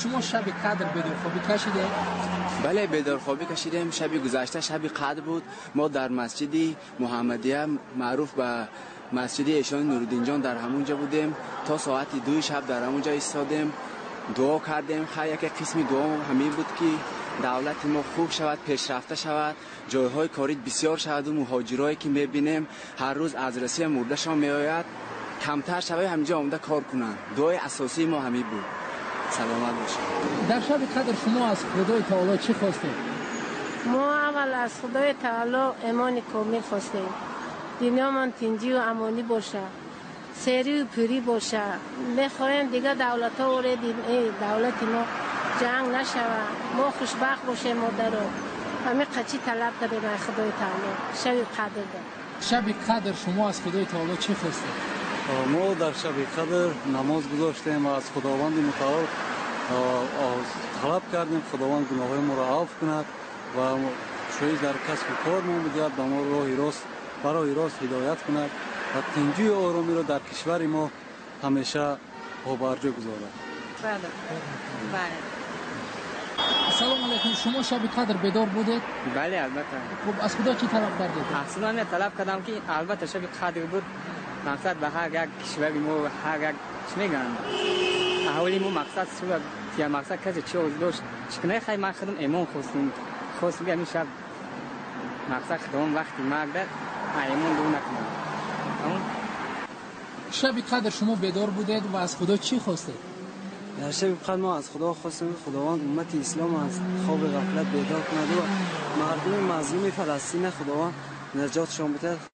Шумо шаби қадр бедорхобӣ кашидед? Бале, бедорхобӣ кашидем. Шаби гузашта шаби қадр буд. Мо дар масҷиди Муҳаммадия, маъруф ба масҷиди эшони Нуриддинҷон, дар ҳамон ҷо будем. То соати 2 шаб дар ҳамон ҷо истодем, дуо кардем. Хайр, яке қисми дуо ҳамин буд, ки давлати мо хуб шавад, пешрафта шавад, ҷойҳои корӣ бисёр шавад ва муҳоҷирое ки мебинем ҳар рӯз аз Русия мурдашон меояд, камтар шавад, ҳаминҷо омада кор кунанд. Дуои асосии мо ҳамин буд. Саломат бошед. Дар шаби қадр шумо аз Худои Таоло чӣ хостед? Мо аввал аз Худои Таоло имони комил хостем. Дунёмон тинҷӣ ва амонӣ бошад, серию пурӣ бошад. Мехоҳем дигар давлатҳо давлати мо ҷанг нашавад, мо хушбахт бошем. Модаро, ҳамин қачи талаб кардем аз Худои Таоло шаби қадр. Шаби қадр шумо аз Худои Таоло чӣ хостед? Мо дар шаби қадр намоз гузоштем ва аз Худованди Мутаол талаб кардем, Худованд гуноҳҳои моро афв кунад ва шоист дар касбу кор мо бидиҳад, ба мо роҳи рост, ба роҳи рост ҳидоят кунад ва тинҷию оромиро дар кишвари мо ҳамеша побарҷо гузорад. Бале. Ассалому алайкум. Шумо шаби қадр бедор будед? Бале, албатта. Хуб, аз Худо чӣ талаб кардед? Аз Худо ман талаб кардам, ки албатта шаби қадр буд, мақсад ба ҳар як кишвари мо, ҳар як, чӣ мегӯянд, аҳолии мо, мақсад сура я мақсад касе чӣ орзу дошт, чӣ кунай. Хай, ман худам имон хостум, хостум, ки ҳамин шаб мақсад Худованд вақти марг дад, имон дур накунад. Шаби қадр шумо бедор будед ва аз Худо чӣ хостед? Дар шаби қадр мо аз Худо хостем, ки Худованд уммати ислом аз хоби ғафлат бедор кунад ва мардуми мазлуми Фаластина Худованд наҷотшон бидиҳад.